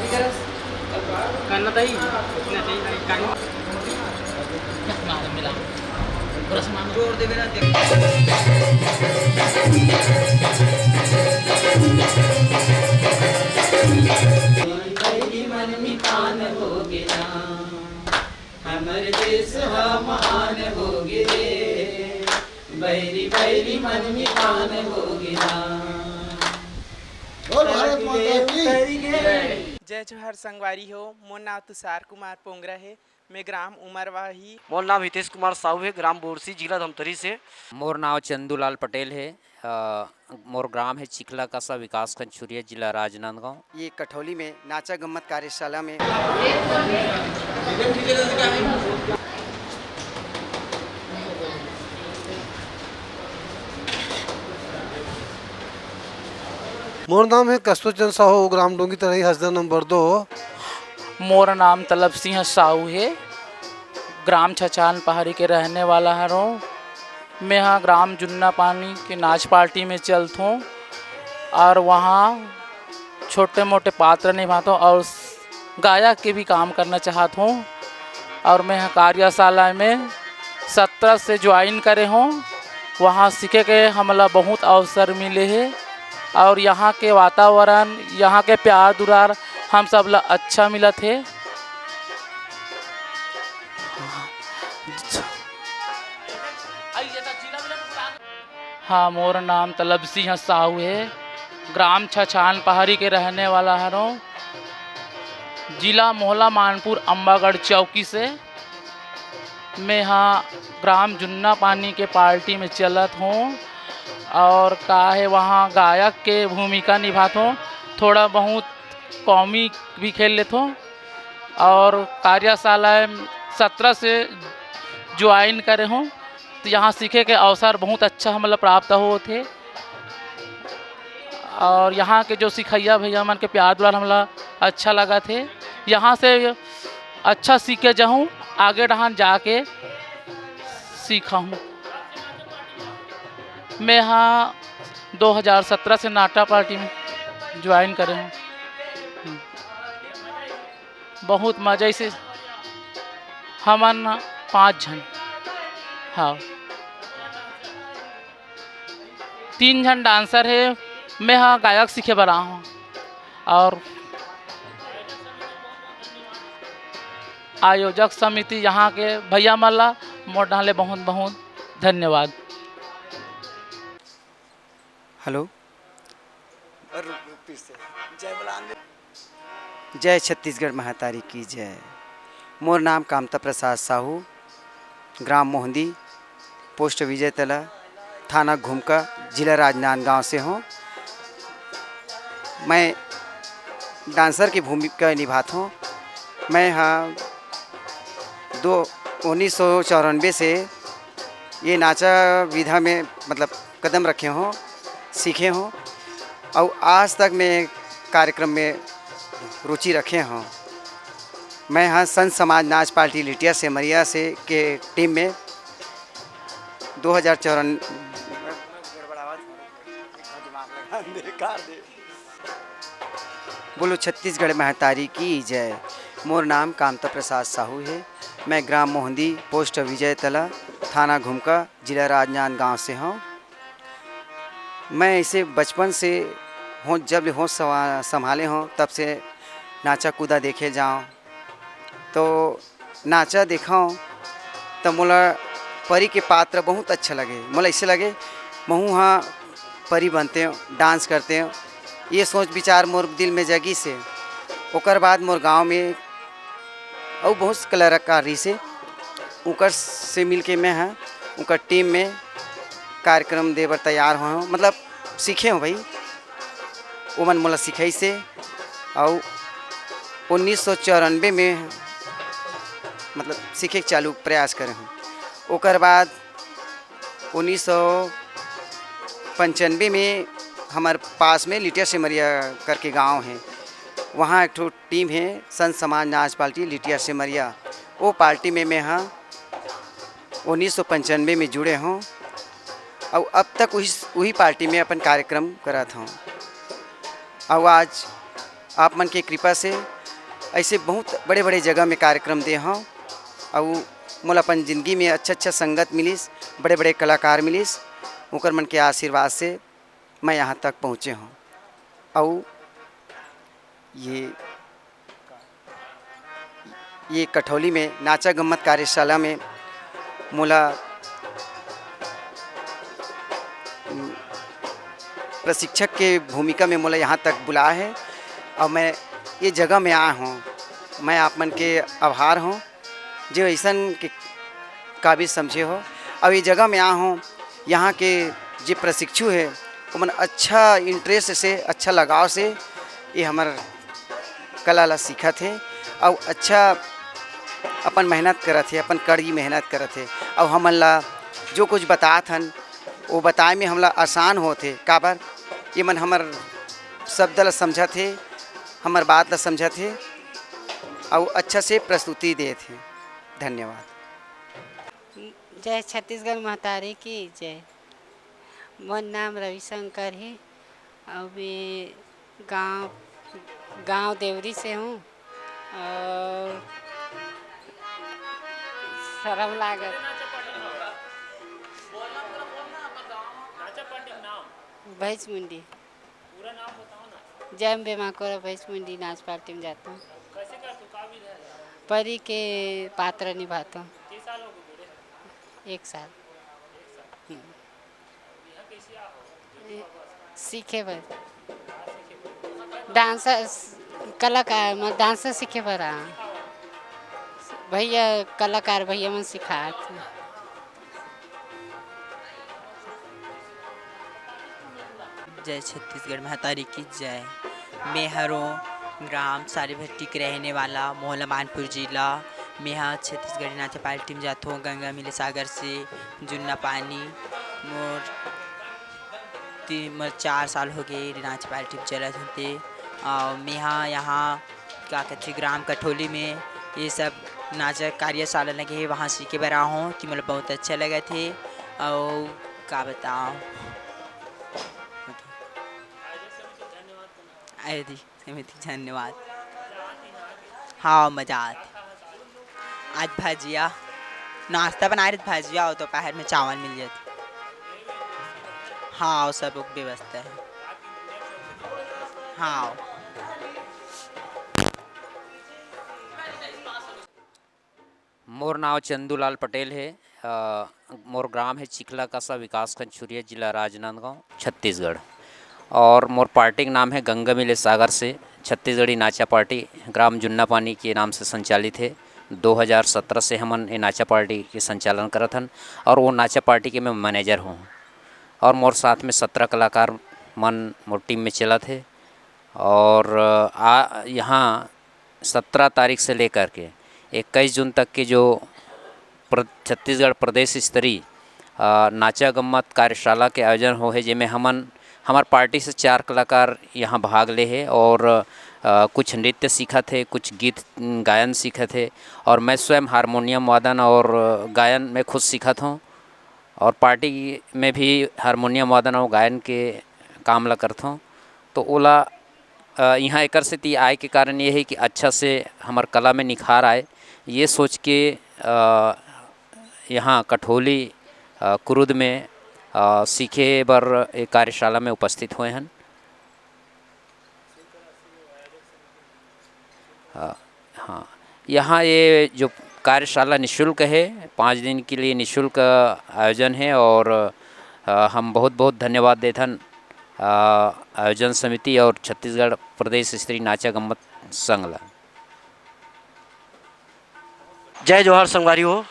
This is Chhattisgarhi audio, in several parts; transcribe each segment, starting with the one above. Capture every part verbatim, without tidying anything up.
करना चाहिए, करना चाहिए, करना। जोर देवे ना। बैरी मन मितान हो गे ना, हमर देश ह महान हो गे रे, बैरी बैरी मन मितान हो गे ना। बोल भारत माता की। जय जोहार संगवारी हो, मोर नाव तुषार कुमार पोंगरा हे। मैं ग्राम उमरवाही। मोर नाम हितेश कुमार साहू हे, ग्राम बोरसी, जिला धमतरी से। मोर नाव चंदूलाल पटेल हे। अ, मोर ग्राम हे चिखला कसा, विकासखंड छुरिया, जिला राजनांदगांव। ये कठौली में नाचा गम्मत कार्यशाला में मोर नाम हे कस्तूरचंद साहू, ग्राम डोंगी तराई, हसदा नंबर दो। मोर नाम तलब सिंह साहू हे, ग्राम छछान पहाड़ी के रहने वाला हरों। मैं हा ग्राम जुन्ना पानी के नाच पार्टी में चलथों और वहाँ छोटे मोटे पात्र निभाथों और गायक के भी काम करना चाहत हों। और मैं हा कार्यशाला में सत्रह से ज्वाइन करे हों। वहाँ सीखे के हमला बहुत अवसर मिले हे और यहाँ के वातावरण, यहाँ के प्यार दुलार हम सब ला अच्छा मिलत हे। हाँ, मोर नाम तलब सिंह साहू हे, ग्राम छछान पहाड़ी के रहने वाला हरों, जिला मोहला मानपुर अम्बागढ़ चौकी से। मैं हा ग्राम जुन्ना पानी के पार्टी में चलत हों और का हे वहाँ गायक के भूमिका निभात हों, थोड़ा बहुत कॉमिक भी खेल लेत हों और कार्यशाला सत्रह से ज्वाइन करे हों, तो यहाँ सीखे के अवसर बहुत अच्छा हमला प्राप्त होत हे। और यहाँ के जो सिखैया भैया मन के प्यार दुलार हमला अच्छा लगत हे। यहाँ से अच्छा सीख के जाहूँ, आगे डहान जाके सीखहूँ। मैं हा दो हज़ार सत्रह से नाटा पार्टी में ज्वाइन करे हूँ। बहुत मजा इसे, हमन पाँच झन। हाँ, तीन झन डांसर हे, मैं हा गायक सीखे बर आए हूँ। और आयोजक समिति यहाँ के भैया मन ला मोर डहान ले बहुत बहुत धन्यवाद। हेलो। और रुक, रुक, फिर से। जय बोला आंदे। जय छत्तीसगढ़ महतारी की जय। मोर नाम कामता प्रसाद साहू, ग्राम मोहंदी, पोस्ट विजय तला, थाना घुमका, जिला राजनांदगांव से हूँ। मैं डांसर की भूमिका निभात हूँ। मैं हाँ दो उन्नीस सौ चौरानवे से ये नाचा विधा में मतलब कदम रखे हों, सीखे हों और आज तक मैं कार्यक्रम में रुचि रखे हों। मैं हाँ संत समाज नाच पार्टी लिटिया सेमरिया से के टीम में दो हज़ार चौरानवे। बोलो छत्तीसगढ़ महतारी की जय। मोर नाम कामता प्रसाद साहू हे। मैं ग्राम मोहंदी, पोस्ट विजय तला, थाना घुमका, जिला राजनांदगांव से हूँ। मैं इसे बचपन से हों, जब ले होश सवा-, संभाले हों, तब से नाचा कूदा देखे जाओ। तो नाचा देखव त मोला परी के पात्र बहुत अच्छा लगे। मोला ऐसे लगे महू हा परी बनते, डांस करते। ये सोच विचार मोर दिल में जगी से। ओकर बाद मोर गांव में अउ बहुत कलाकार रही से, उकर से मिलके मैं हा उकर टीम में कार्यक्रम दे बर तैयार हो, मतलब सीखे हो भाई। ओमन मोला सिखाइसे अउ उन्नीस सौ चौरानबे में मतलब सीखे के चालू प्रयास करे हूँ। ओकर बाद उन्नीस सौ पंचानबे में हमारे पास में लिटिया सिमरिया करके गांव है, वहाँ एक ठो टीम है संत समाज नाच पार्टी लिटिया सिमरिया। वो पार्टी में मैं हाँ उन्नीस सौ पंचानबे में जुड़े हों अउ अब तक उही, उही पार्टी में अपन कार्यक्रम करत हों। अउ आज आप मन के कृपा से ऐसे बहुत बड़े-बड़े जगह में कार्यक्रम दे हौं, अउ मोला अपन जिंदगी में अच्छा-अच्छा संगत मिलिस, बड़े-बड़े कलाकार मिलिस, ओकर मन के आशीर्वाद से मैं यहाँ तक पहुँचे हौं। अउ ये, ये कठौली में नाचा गम्मत कार्यशाला में मोला, उम, प्रशिक्षक के भूमिका में मोला यहाँ तक बुलाया है और मैं ये जगह में आया हूँ। मैं आप मन के आभार हूँ, जो ऐसन के काबिल समझे हो। अब ये जगह में आया हूँ, यहाँ के जे प्रशिक्षु है, ओमन अच्छा interest से, अच्छा लगाव से ये हमर कला ला सीखत हे अउ अच्छा अपन मेहनत करत हे, अपन कड़ी मेहनत करत हे। अउ हमन ला जो कुछ बतात हन, वो बताए में हमला आसान होत हे, काबर ये मन हमर शब्द ला समझत हे, हमर बात ला समझत हे अउ अच्छा से प्रस्तुति देत हे। धन्यवाद। जय छत्तीसगढ़ महतारी की जय। मोर नाम रविशंकर हे अउ मैं गांव, गांव देवरी से हूँ। और शर्म लागत। भैंस मुंडी। जय अम्बे माँ कोरा भैंस मुंडी नाच पार्टी में जाता हूँ। परी के पात्र निभाता हूँ। एक साल। हम्म। सीखे बर। डांसर, कलाकार, म-, डांसर सीखे बर आ। भैया, कलाकार भैया मन सिखात। जय छत्तीसगढ़ महतारी की जय। मैं हरों ग्राम सारीभट्टी के रहने वाला, मोहला मानपुर जिला। मैं ह छत्तीसगढ़ी नाचा पार्टी में जाथों, गंगा मिले सागर से जुन्ना पानी। मोर तीन, मोर चार साल हो गए नाचा पार्टी में चलत होते। और मैं ह यहाँ का कथे ग्राम कठोली में ये सब नाचा कार्यशाला लगे हे, वहाँ सीखे बर आए हों कि मोला बहुत अच्छा लगत हे। और का बताओ, आए दी समिति, धन्यवाद। हाँ, मजा आत। आज भजिया, नाश्ता बनाए रहे भजिया, और दोपहर में चावल मिल जाते। हाँ, वो सब व्यवस्था है। हाँ। मोर नाव चंदूलाल पटेल हे। अ, मोर ग्राम हे चिखला कसा, विकासखंड छुरिया, जिला राजनांदगांव, छत्तीसगढ़। और मोर पार्टी के नाम हे गंगा मिले सागर से। छत्तीसगढ़ी नाचा पार्टी ग्राम जुन्ना पानी के नाम से संचालित हे। दो हज़ार सत्रह से हमन ये नाचा पार्टी के संचालन करत हन और वो नाचा पार्टी के मैं मैनेजर हूँ। और मोर साथ में सत्रह कलाकार मन मोर टीम में चलत हे। और आ, यहाँ सत्रह तारीख से लेकर के इक्कीस जून तक के जो प्र-, छत्तीसगढ़ प्रदेश स्तरीय, अ, नाचा गम्मत कार्यशाला के आयोजन हो हे, जेमे हमन, हमर पार्टी से चार कलाकार यहाँ भाग ले हे और, अ, कुछ नृत्य सीखत हे, कुछ गीत, उम, गायन सीखत हे और मैं स्वयं हारमोनियम वादन और गायन में खुद सीखत हूँ और पार्टी में भी हारमोनियम वादन और गायन के काम ला करथों। तो ओला अ, इहाँ एकर सेती आए के कारण ये हे कि अच्छा से हमर कला में निखार आए, ये सोच के, अ, यहाँ कठोली, अ, कुरुद में, अ, सीखे बर एक कार्यशाला में उपस्थित होए हन। अ, हाँ, यहाँ ये जो कार्यशाला निशुल्क हे, पाँच दिन के लिए निशुल्क आयोजन हे और, अ, हम बहुत-बहुत धन्यवाद देथन, अ, आयोजन समिति और छत्तीसगढ़ प्रदेश स्त्री नाचा गम्मत संघ ला। जय जोहार संगवारी हो,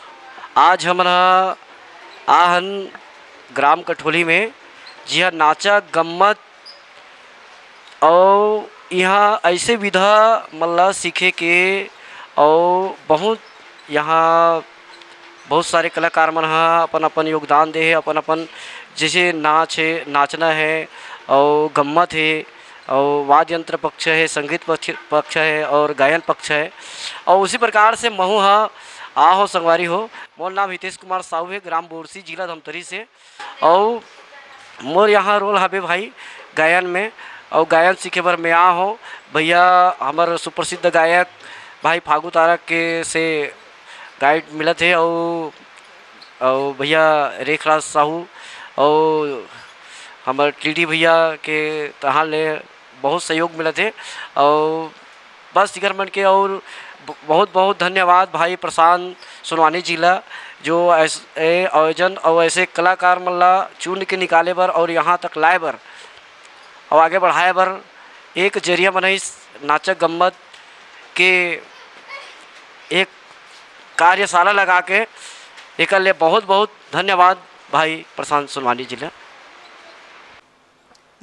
आज हमन ह आहन ग्राम कठोली में, जिहा नाचा गम्मत अउ इहाँ ऐसे विधा मन ला सीखे के अउ बहुत यहाँ बहुत सारे कलाकार मन ह अपन अपन योगदान दे हे, अपन अपन जैसे नाच हे, नाचना हे अउ गम्मत हे अउ वाद्य यंत्र पक्ष हे, संगीत पक्ष, पक्ष हे अउ गायन पक्ष हे। अउ उसी प्रकार से महू ह आ हो संगवारी हो, मोर नाम हितेश कुमार साहू हे, ग्राम बोरसी, जिला धमतरी से। अउ मोर यहाँ रोल हवे भाई गायन में, अउ गायन सीखे बर मैं आ हो। भैया हमर सुप्रसिद्ध गायक भाई फागू तारा के से गाइड मिलत हे, अउ अउ भैया रेखराज साहू अउ हमर टीडी भैया के तहाँ ले बहुत सहयोग मिलत हे। अउ बस इकर मन के अउ ब-, बहुत बहुत धन्यवाद भाई प्रशांत सोनवानी जी ला, जो ऐसे आयोजन अउ ऐसे कलाकार मन ला चुन के निकाले बर अउ यहाँ तक लाए बर अउ आगे बढ़ाए बर एक जरिया बनइस नाचक गम्मत के एक कार्यशाला लगा के। एकर ले बहुत बहुत धन्यवाद भाई प्रशांत सोनवानी जी ला।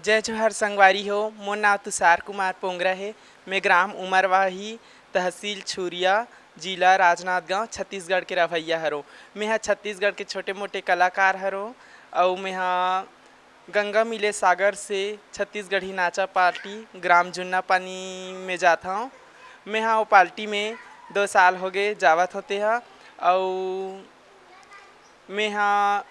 जय जोहार संगवारी हो, मोर नाव तुषार कुमार पोंगरा हे। मैं ग्राम उमरवाही, तहसील छुरिया, जिला राजनांदगांव, छत्तीसगढ़ के रहवइया हरों। मैं ह छत्तीसगढ़ के छोटे मोटे कलाकार हरों, अउ मैं ह गंगा मिले सागर से छत्तीसगढ़ी नाचा पार्टी ग्राम जुन्ना पानी में जात हौं। मैं ह ओ पार्टी में दो साल होगे जावत हों तेहा, अउ मैं ह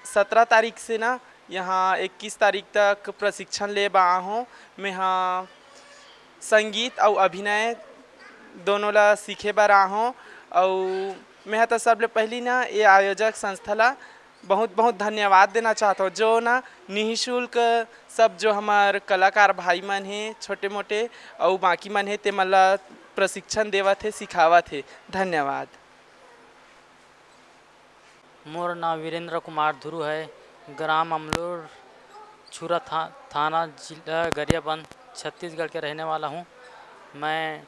सतरा तारीख से ना यहाँ इक्कीस तारीख तक प्रशिक्षण ले बर आए हों। मैं ह संगीत अउ अभिनय दोनों ला सीखे बर आए हों। अउ मैं ह तो सबले पहली ना ये आयोजक संस्था ला बहुत बहुत धन्यवाद देना चाहत हों, जो ना निःशुल्क सब जो हमर कलाकार भाई मन हे, छोटे मोटे अउ बाकी मन हे, ते मन ला प्रशिक्षण देवत हे, सिखावत हे। धन्यवाद। मोर नाम वीरेंद्र कुमार धुरू है। ग्राम अमलोर छुरा था, थाना जिला गरियाबंद, छत्तीसगढ़ के रहने वाला हूँ। मैं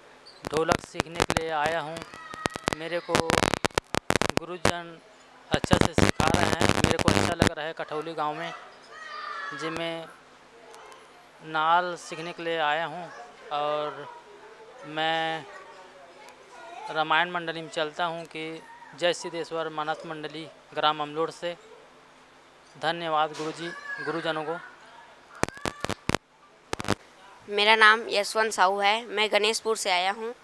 ढोलक सीखने के लिए आया हूँ। मेरे को गुरुजन अच्छा से सिखा रहे हैं। मेरे को अच्छा लग रहा है कठौली गांव में, जे मैं नाल सीखने के लिए आया हूँ। और मैं रामायण मंडली में चलता हूँ कि जय सिद्धेश्वर मानस मंडली, ग्राम अमलोड़ से। धन्यवाद गुरुजी, गुरुजनों को। मेरा नाम यशवंत साहू है। मैं गणेशपुर से आया हूँ।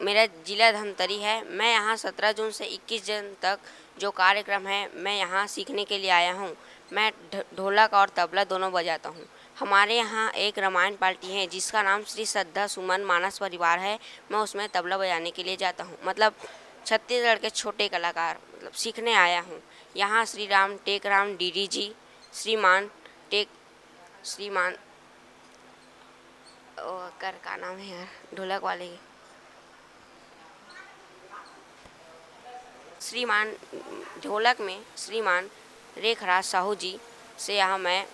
मेरा जिला धमतरी है। मैं यहाँ सत्रह जून से इक्कीस जून तक जो कार्यक्रम है, मैं यहाँ सीखने के लिए आया हूँ। मैं ढ- ढोलक और तबला दोनों बजाता हूँ। हमारे यहाँ एक रामायण पार्टी है जिसका नाम श्री श्रद्धा सुमन मानस परिवार है। मैं उसमें तबला बजाने के लिए जाता हूँ, मतलब छत्तीसगढ़ के छोटे कलाकार, मतलब सीखने आया हूँ। यहाँ श्री राम टेक राम डीडी जी, श्रीमान टेक श्रीमान ओकर का नाम है यार, ढोलक वाले के? श्रीमान ढोलक में श्रीमान रेखराज साहू जी से यहाँ मैं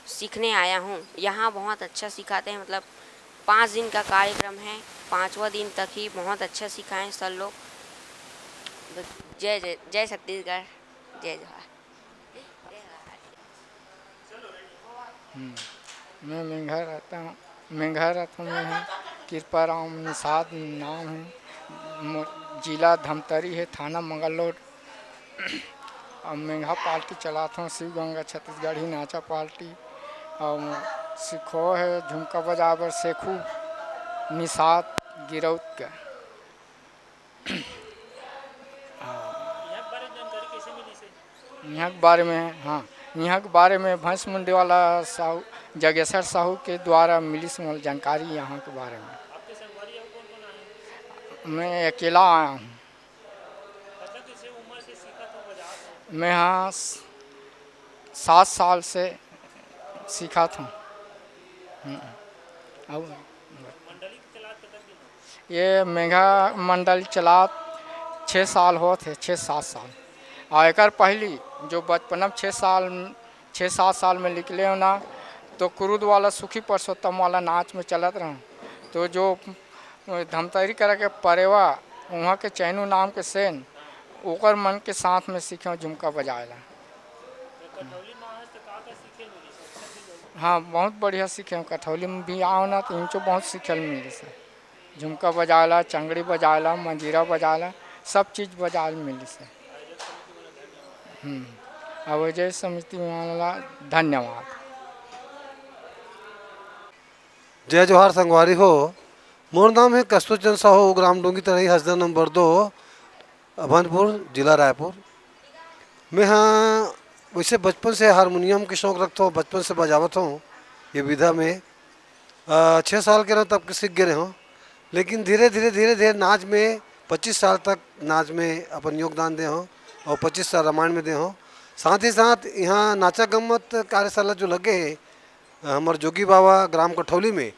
सीखने आया हूँ। यहाँ बहुत अच्छा सिखाते हैं, मतलब पाँच दिन का कार्यक्रम है, पाँचवा दिन तक ही बहुत अच्छा सिखाएं सर लोग। जय जय जय छत्तीसगढ़, जय जोहार। हम्म, मैं मेंघा रहता हूँ, मेंघा रहता हूँ। मैं हूँ कृपा राम निषाद नाम है। मो- जिला धमतरी है, थाना मंगलौर। और मेंघा पार्टी चलात हूँ, शिव गंगा छत्तीसगढ़ी नाचा पार्टी। और सिखो है झुमका बजाबर शेखू निषाद गिरौत का। इहाँ के बारे में, हाँ, इहाँ के बारे में भैंस मुंडी वाला साहू, जगेसर साहू के द्वारा मिलिस मोला जानकारी यहाँ के बारे में। मैं अकेला आया हूँ। मैं हाँ स- सात साल से सीखा था। हम्म। अब ये मेघा मंडल चलात छः साल होत हे, छः सात साल। और एकर पहली जो बचपन में छः साल, छः सात साल में निकले हो ना, तो क्रूद वाला सुखी पुरुषोत्तम वाला नाच में चलत रहूँ। तो जो धमतरी करा के परेवा, वहाँ के चैनू नाम के सेन, ओकर मन के साथ में सीखे झुमका बजाए ला। हाँ, बहुत बढ़िया सीखे। कठौली में भी आओ ना, तो इनको बहुत सीखे ल मिली से। झुमका बजाए ला, चंगड़ी बजाए ला, मंजीरा बजाए ला, सब चीज बजाए ल मिली से। हम्म, अब जय समिति वाला धन्यवाद। जय जोहार संगवारी हो। मोर नाम है कस्तूर चंद साहू, ग्राम डोंगी तरही, हसदा नंबर दो, अभनपुर, जिला रायपुर। मैं हाँ वैसे बचपन से हारमोनियम के शौक रखता हूँ, बचपन से बजावत हूँ ये विधा में। अ, छः साल के रहूँ तब के सीख गए रहूँ। लेकिन धीरे धीरे धीरे धीरे नाच में पच्चीस साल तक नाच में अपन योगदान दे हों और पच्चीस साल रामायण में दे हों। साथ ही साथ यहाँ नाचा गम्मत कार्यशाला जो लगे है हमर जोगी बाबा ग्राम कठौली में,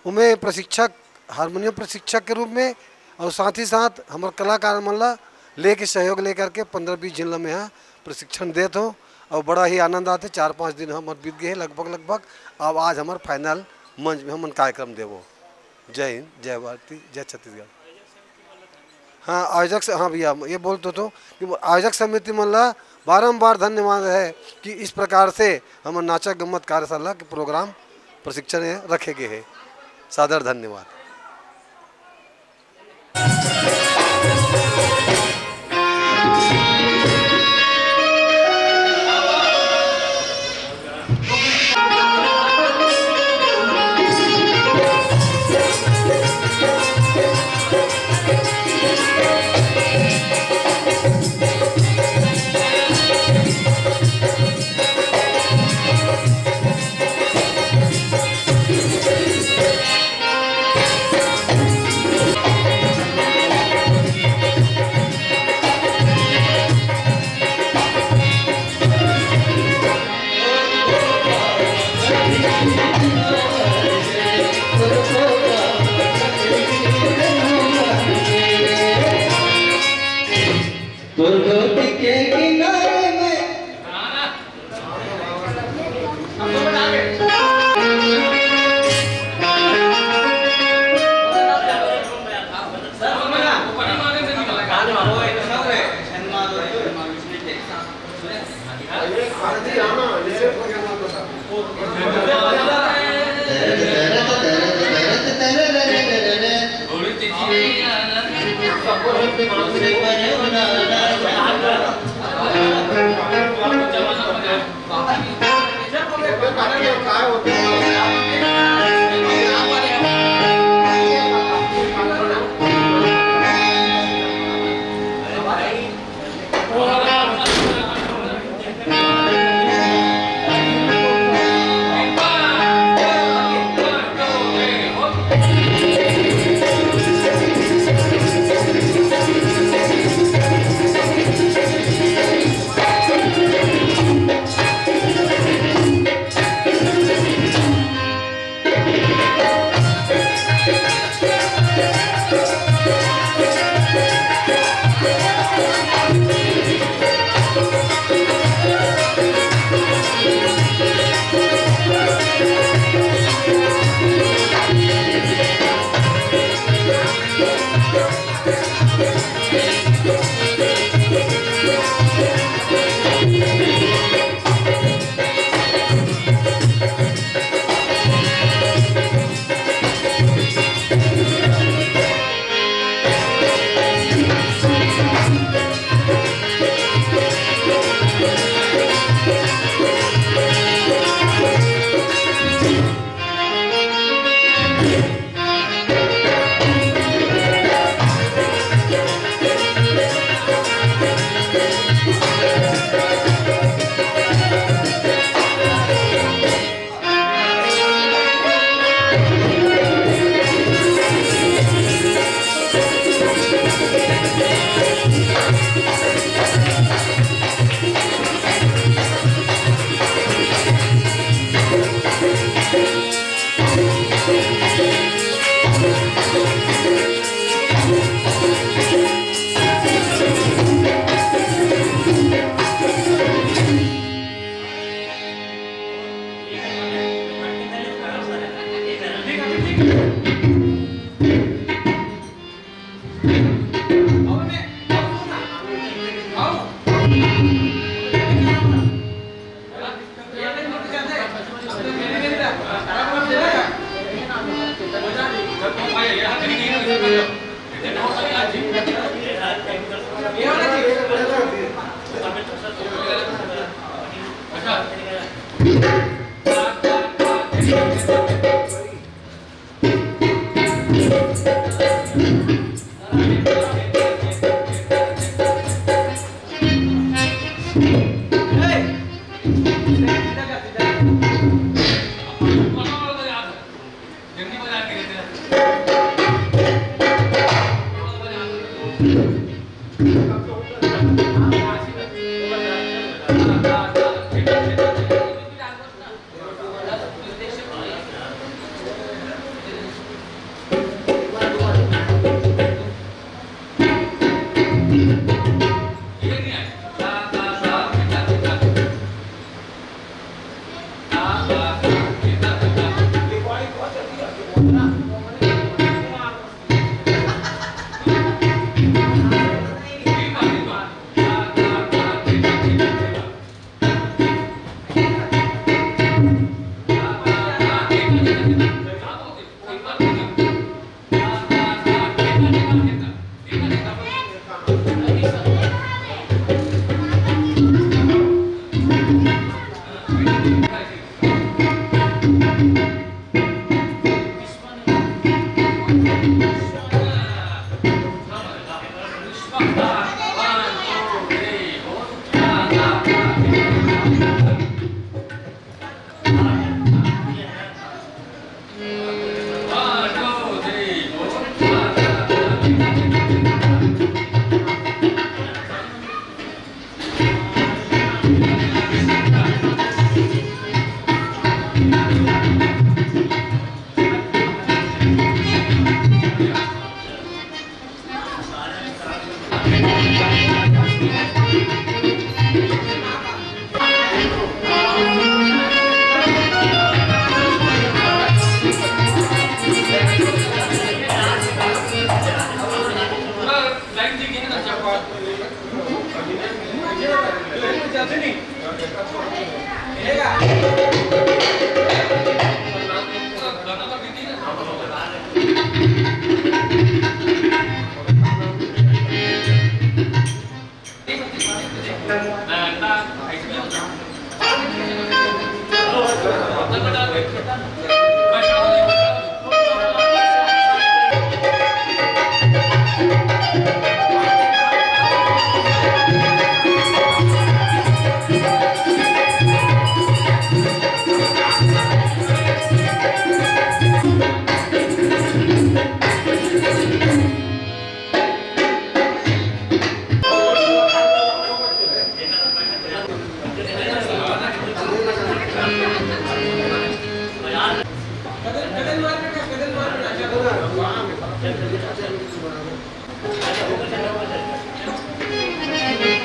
उमें प्रशिक्षक, हारमोनियम प्रशिक्षक के रूप में और साथ ही साथ हमर कलाकार मन ला लेके सहयोग लेकर के पंद्रह बीस झिन ला मैं यहाँ प्रशिक्षण देत हों और बड़ा ही आनंद आथे। चार पाँच दिन हमर बीत गए हैं लगभग लगभग। अब आज हमर फाइनल मंच में हमन कार्यक्रम देबो। जय हिंद, जय भारती, जय छत्तीसगढ़। हाँ, आयोजक से, हाँ भैया, ये बोल तो, तो कि आयोजक समिति मन ला बारंबार धन्यवाद है कि इस प्रकार से हमर नाचा गम्मत कार्यशाला के प्रोग्राम प्रशिक्षण ये रखे गए हैं। सादर धन्यवाद।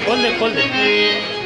खोल दे, खोल दे।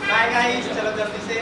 बाय गाइस, चलो जल्दी से।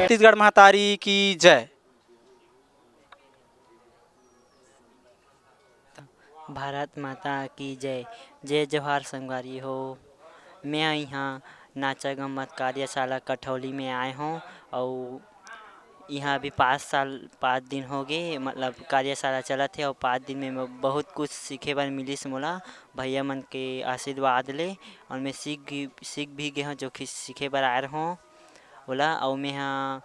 छत्तीसगढ़ महतारी की जय। भारत माता की जय। जय जोहार संगवारी हो। मैं इहाँ नाचा गम्मत कार्यशाला कठौली में आए हों अउ इहाँ अभी पाँच साल, पाँच दिन हो गे, मतलब कार्यशाला चलत हे अउ पाँच दिन में म-, बहुत कुछ सीखे बर मिलिस मोला भैया मन के आशीर्वाद ले। अउ मैं सीख भी, सीख भी गे हों, जो कि सीखे बर आए रहूँ ओला। अउ मैं ह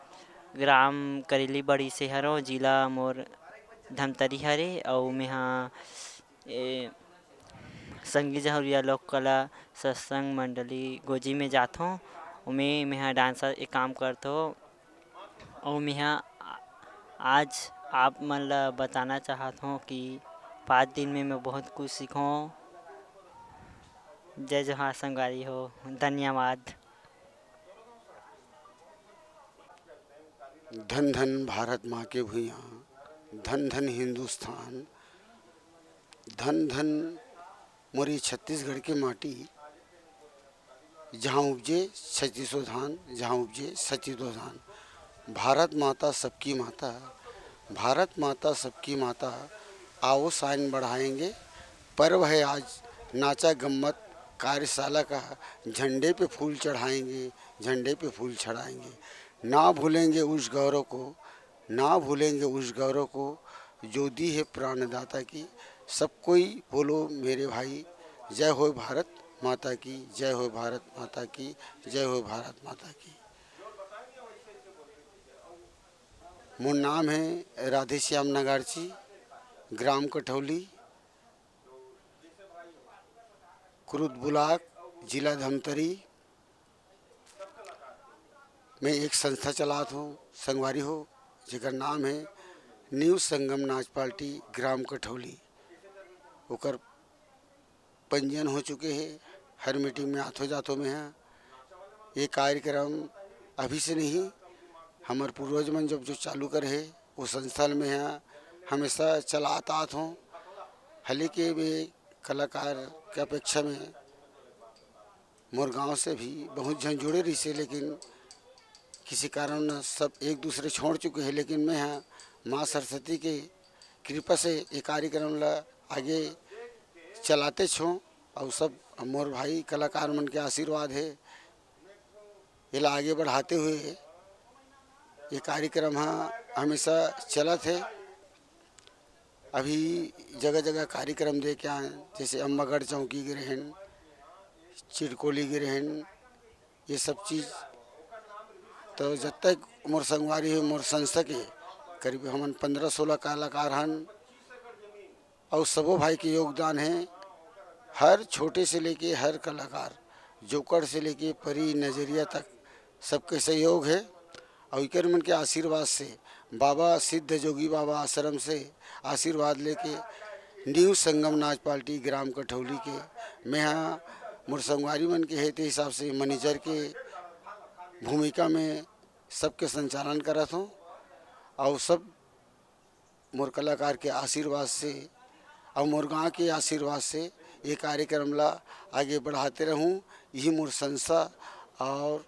ग्राम करेली बड़ी से हरों, जिला मोर धमतरी हरे। अउ मैं ह ए, संगी जहुरिया लोक कला सत्संग मंडली गोजी में जाथों। ओमे मेहा डांसर के काम करथों। अउ मेहा आ-, आज आप मन ला बताना चाहत हों कि पाँच दिन में मैं बहुत कुछ सीखों। जय जोहार संगवारी हो, धन्यवाद। धन धन भारत माँ के भुइयाँ, धन धन हिंदुस्तान, धन धन मोरी छत्तीसगढ़ के माटी, जहाँ उपजे छत्तीसो धान, जहाँ उपजे छत्तीसो धान। भारत माता सबकी माता, भारत माता सबकी माता, आओ शान बढ़ाएंगे। पर्व है आज नाचा गम्मत कार्यशाला का, झंडे पे फूल चढ़ाएंगे, झंडे पे फूल चढ़ाएंगे। ना भूलेंगे उस गौरव को, ना भूलेंगे उस गौरव को, जो दी है प्राणदाता की। सब कोई बोलो मेरे भाई, जय हो भारत माता की, जय हो भारत माता की, जय हो भारत माता की। मोर नाम है राधेश्याम नगारची, ग्राम कठौली, कुरुद ब्लॉक, जिला धमतरी। मैं एक संस्था चलात हों संगवारी हो, जेकर नाम है न्यू संगम नाच पार्टी ग्राम कठौली। ओकर पंजीयन हो चुके हे। हर मीटिंग में आथो जाथो मैं ह। ये कार्यक्रम अभी से नहीं, हमर पूर्वज मन जब जो चालू करे हे, वो संस्था ल मैं ह हमेशा चलात आत हों। हालांकि मैं कलाकार के अपेक्षा में मोर गांव से भी बहुत झन जुड़े रहिसे, लेकिन किसी कारण सब एक दूसरे छोड़ चुके हैं। लेकिन मैं ह माँ सरस्वती के कृपा से ये कार्यक्रम ला आगे चलाते छो, अउ सब मोर भाई कलाकार मन के आशीर्वाद है, एला आगे बढ़ाते हुए ये कार्यक्रम ह हमेशा चलत है। अभी जगह जगह कार्यक्रम दे के आए, जैसे अम्बागढ़ चौकी गे रहेन, चिरकोली गे रहेन, ये सब चीज। तो जब तक मोर संगवारी है, मोर संस्था के करीब हमन पंद्रह सोलह कलाकार हन, अउ सबो भाई के योगदान है। हर छोटे से लेके हर कलाकार, जोकड़ से लेके परी नजरिया तक सबके सहयोग हे। अउ इकर मन के आशीर्वाद से, बाबा सिद्ध जोगी बाबा आश्रम से आशीर्वाद लेके न्यू संगम नाच पार्टी ग्राम कठौली के, मैं हा मोर संगवारी मन के हे, ते हिसाब से मैनेजर के भूमिका में सबके संचालन करत हों। अउ सब मोर कलाकार के आशीर्वाद से अउ मोर गांव के आशीर्वाद से ये कार्यक्रम ला आगे बढ़ाते रहूं। यही मोर संस्था अउ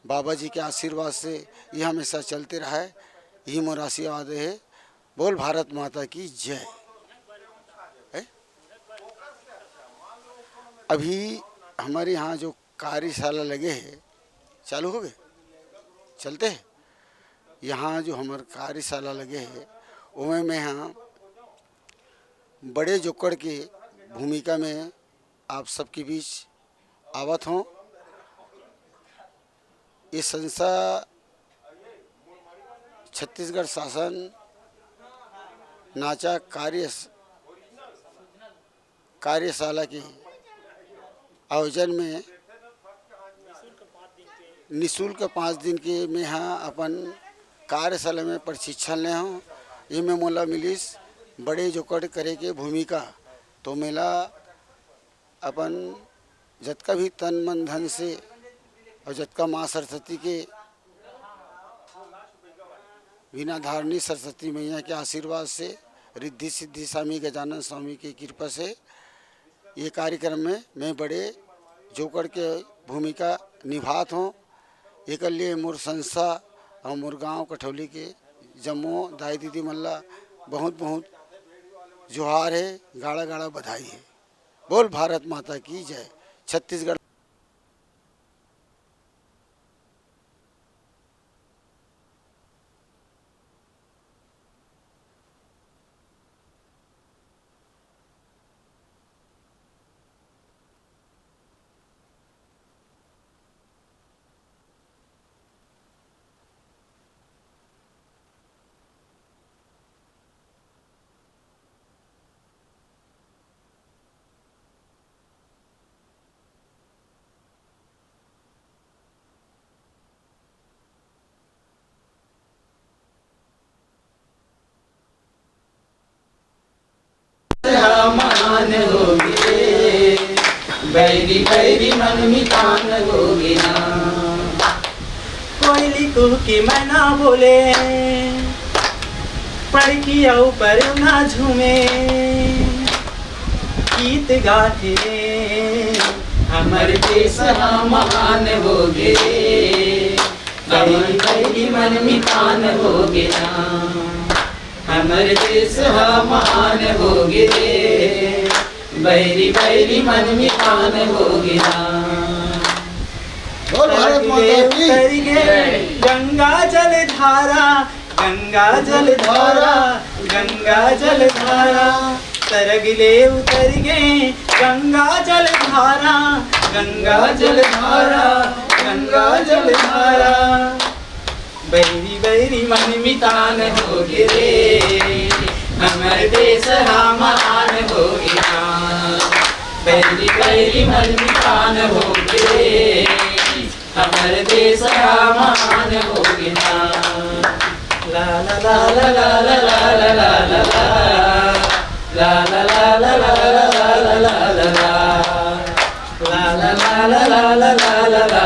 बाबा जी के आशीर्वाद से ये हमेशा चलते रहे, यही मोर आशीर्वाद हे। बोल भारत माता की जय। हैं? अभी हमारे यहाँ जो कार्यशाला लगे हे, चालू हो गए, चलते हैं। यहाँ जो हमर कार्यशाला लगे हे, ओमे मैं हा बड़े जोकड़ के भूमिका में आप सबके बीच आवत हों। ये संस्था छत्तीसगढ़ शासन नाचा कार्य, कार्यशाला के आयोजन में निशुल्क पाँच दिन के मैं हा अपन कार्यशाला में प्रशिक्षण ले हों। ये में मोला मिलिस बड़े जोकड़ करे के भूमिका। तो मेला अपन जतका भी तन मन धन से अउ जतका माँ सरस्वती के, वीणा धारणी सरस्वती मैया के आशीर्वाद से, रिद्धि सिद्धि स्वामी गजानन स्वामी के कृपा से ये कार्यक्रम में मैं बड़े जोकड़ के भूमिका निभात हों। एकर लिए मोर संस्था अउ मोर गांव कठौली के जम्मो दाई दीदी मन ला बहुत बहुत जोहार हे, गाड़ा गाड़ा बधाई हे। बोल भारत माता की जय। छत्तीसगढ़। महान होगे, बैरी बैरी मन मितान होगे ना। कोयली कुहके मैना बोले, पड़की अउ परेव ना झूमे। गीत गाथे हमर देश हा महान होगे, बैरी बैरी मन मितान होगे ना। हमर देश हा महान होगे, बैरी बैरी मन मितान होगे ना। बोल भारत माता की। उतरि गे गंगा जल धारा, गंगा जल धारा, गंगा जल धारा। सरग ले उतरि गे गंगा जल धारा, गंगा जल धारा, गंगा जल धारा। बैरी बैरी मन मितान होगे रे, हमर देश हा महान होगे ना। बैरी बैरी मन मितान होगे रे, हमर देश हा महान होगे ना। ला ला ला ला। ला ला ला ला ला ला ला ला ला ला। ला ला ला ला ला ला ला ला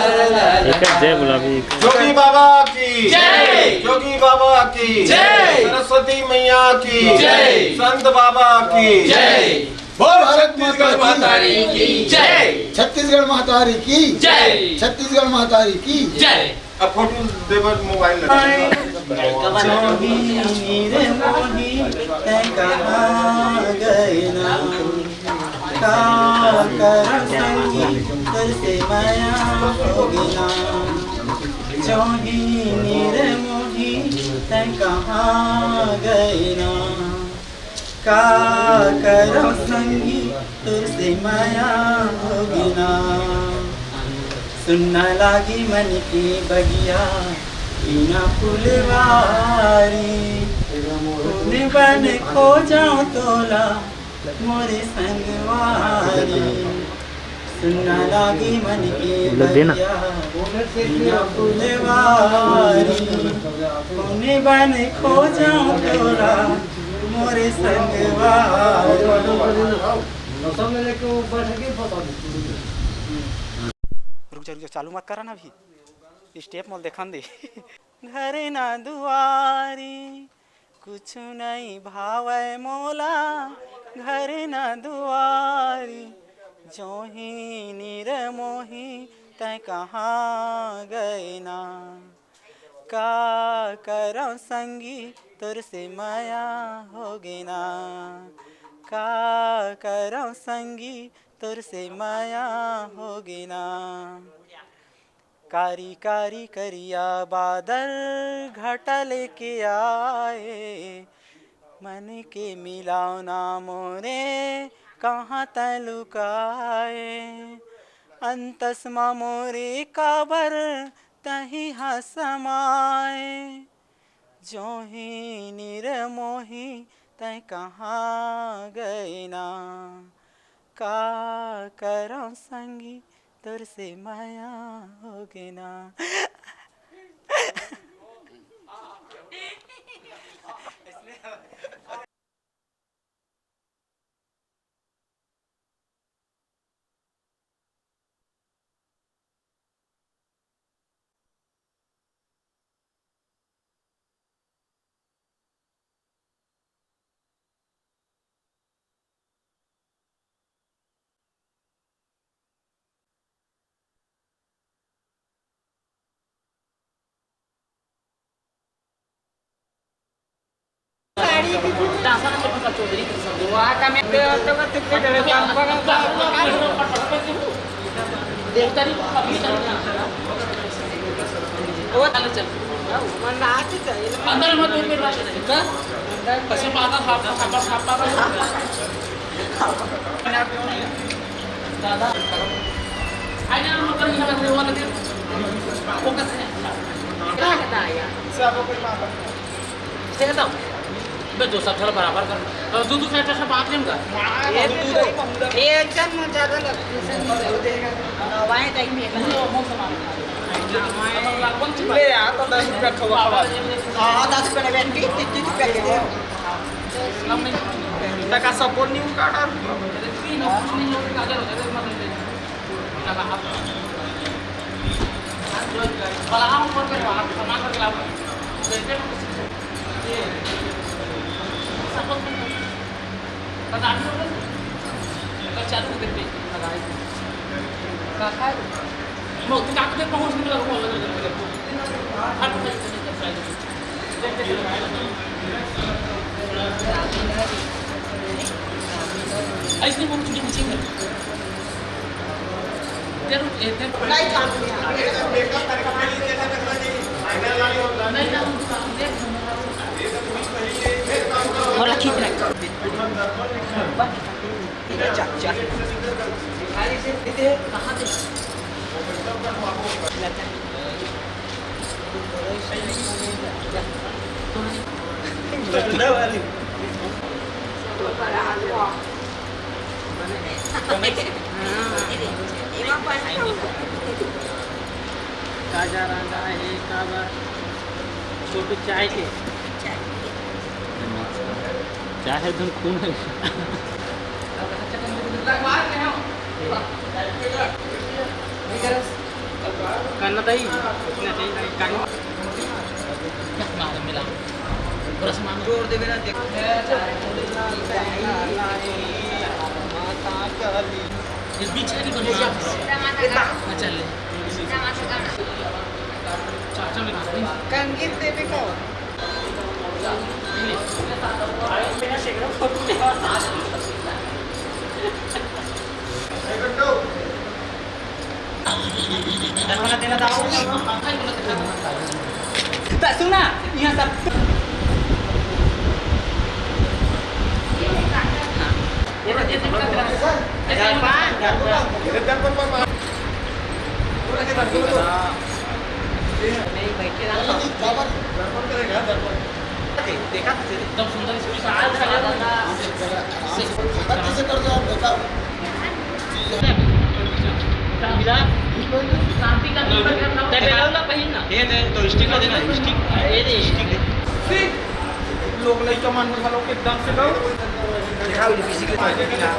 ला ला। एक जय बोला भी। जोगी बाबा की जय। जोगी बाबा की जय। सरस्वती मैया की जय। संत बाबा की जय। बोल भारत माता छत्तीसगढ़ की। महतारी की जय। छत्तीसगढ़ महतारी की जय। छत्तीसगढ़ महतारी की जय। अब फोटो देबर मोबाइल लगा। मोहिनी रे मोही, तैं कहाँ गए ना? का करँव संगी, तोर से मया होगे ना। मोहिनी रे मोही, तैं कहाँ गए ना? का करँव संगी, तोर से मया होगे ना। सुन्ना लागी मन के बगिया, बिना फुलवारी। कोने बन खोजंव तोला मोरे संगवारी, सुन्ना लागे मन के वो लोग देना। बगिया, बिना फुलवारी। कोने बन खोजंव तोला मोरे संगवारी। रुक जा, रुक जा, चालू मत करा ना अभी, step मोला देखन दे। घर ना दुआरी, कुछु नइ भावय मोला, घर ना दुआरी। जोही निरमोही, तैं कहाँ गए ना? का करंव संगी, तोर से मया होगे ना। का करंव संगी, तोर से मया होगे ना। कारी कारी करिया बादर घटा लेके आए, मन के मिलाव ना मोरे, कहाँ तैं लुकाए। अंतस मा मोरे काबर तहीं हा समाए। जोही निरमोही, तैं कहाँ गए ना? का करंव संगी, तोर से मया होगे ना। अंदर मत, दूर में बात नहीं। का? कैसे पागल, पागल, पागल, पागल। दादा, आइए ना, ऊपर नहीं लगा, वो लगे। वो कैसे है? क्या है यार? दे दो। बे, दो सब थोड़ा बराबर कर। और दू, दू side से बात नहीं होगा। ये भी तो, ये एक जन में ज्यादा लग, जैसे नहीं हो देगा। हवाएं कहीं भी है। ले यार, तो दस रुपया खवा, खवा। हाँ, दस रुपया में तीस, तीस रुपया के दे। तका सब बोल नहीं उनका डर। ऐसे बोल, तुझे नीचे में। जरूर, ए, दे। नहीं, नहीं, नहीं, नहीं। बोला, खींच रहा है। जा, जा। कहाँ थे? काजा रांधा हे, काबर? छोटू चाय के। चाय हे, धुन खून हे। करना था ही, इतना चाहिए था, काहे? जोर देवे ना, देख। ये बीच है कि बन रहा है? हाँ, चल ले। चाचा में बात नहीं। कंगीत देवी का हो? त सुना, यहाँ सब नहीं, बैठे रहो। देखा, एकदम सुंदर स्कूल। आज खत्म से कर दो, आप देखा। ये दे, तो स्टिक ला देना, स्टिक। ये दे। स्टिक दे। लोग लइका मन घलो के एकदम से लो। देखा, ये किसी के पास देखा।